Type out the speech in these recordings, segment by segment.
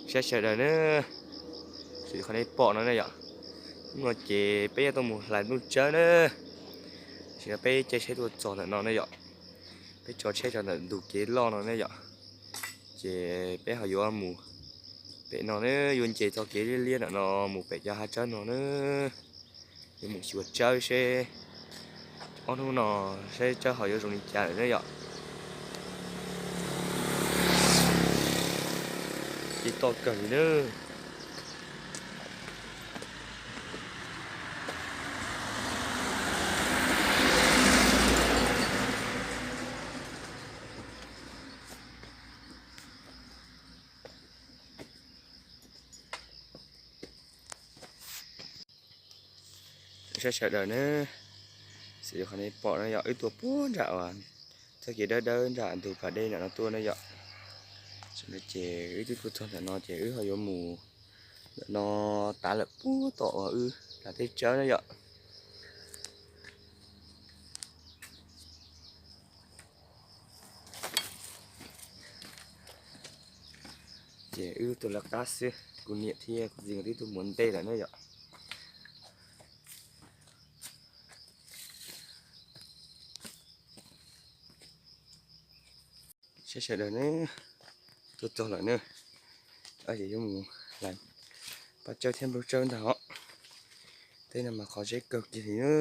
Saib sawv daws na, xws li qhov nej pom no ne yom, hnub no ces peb yuav tuaj mus hlais nplooj tsawb na. Tam sim no peb caij tsheb tuaj txog ntawm no ne yom, peb tso tsheb rau ntawm ntug kev loj no ne yom, ces peb ho yuav mus pem no ne, yuav nce txoj kev liab liab ntawm no mus pem cov hav tsawb no na. Yuav mus xyuas tsawb seb ob hnub no saib tsawb ho yuav zoo li cas lawm na yom. Ces toj kawg li na. Saib sawv daws na, xws li qhov nej pom no yom, wb tuaj puag nram uas txoj kev dawb dawb nram ntug pas dej ntawm no tuaj na yom. Tam sim no ces wb twb tuaj txog ntawm no ces wb ho yuav mus ntawm no tav lawm puag tom uas wb hlais tej tsawb na yom. Ces wb tuaj lawv qab xwb, kuv niam thiab kuv txiv nkawd twb tuaj mus ua ntej lawm na yom. Saib sawv daws ne, tuaj txog lawm na, ces yuav mus hlais paj tsawb thiab nplooj tsawb ntag os. Tej no mas qhov zeb kawg kiag li na,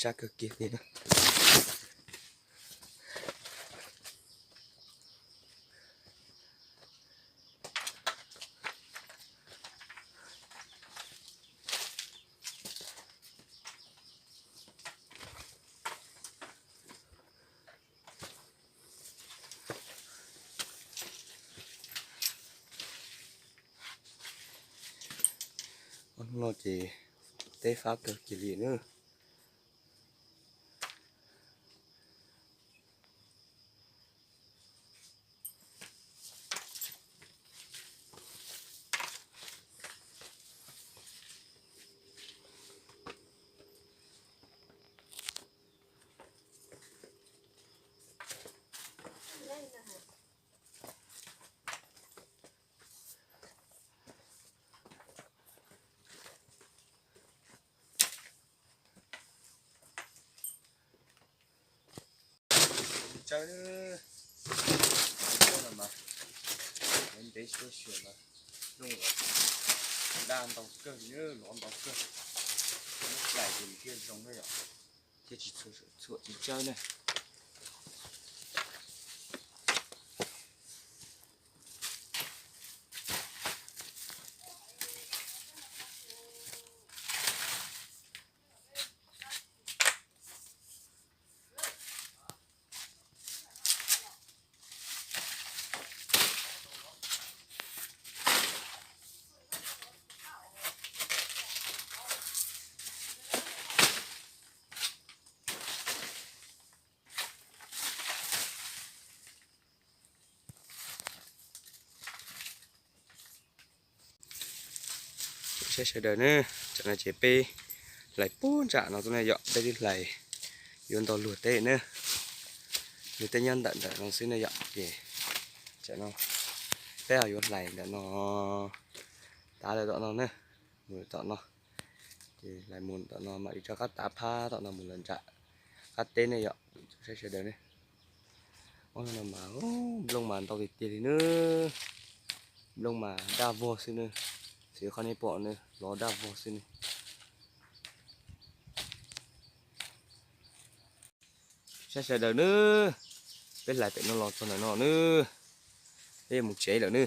sab kawg kiag li na. Ob hnub no ces teb fab kawg kiag li na. Tsawb, no mas ntev suab xyuas mas zoo, daj ntau kawg, lov ntau kawg, lub plais ces thiaj zoo na yom, thiaj tsis txhuam tsis tsawb na. Saib sawv daws na, tam no ces peb hlais puag nram no tuaj na yom, peb twb hlais yuav ntau luag teb na, luag teb nyob ntawm ntawm no xwb na yom, ces tam no peb ho yuav hlais ntawm no, tav lawm tom no na, mus tom no, ces hlais mus tom no mam li rov qab tav phab tom no mus lawm nram qab teb ne yom, saib sawv daws ne. Ob hnub no mas nplooj mas ntau tiag tiag li na, nplooj mas daj vog xwb na, xws li qhov nej pom na, lov daj vog xwb ne. Saib sawv daws na, peb hlais pem no los txog ntawm no na, peb yuav mus tsev lawm na.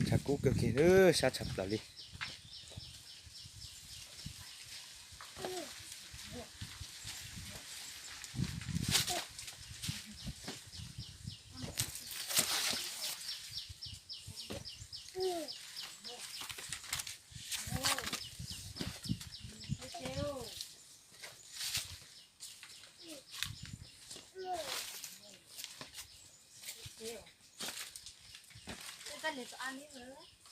Tshav kub kawg kiag, sab tshaj plaws li. Nws tau a neb lawm.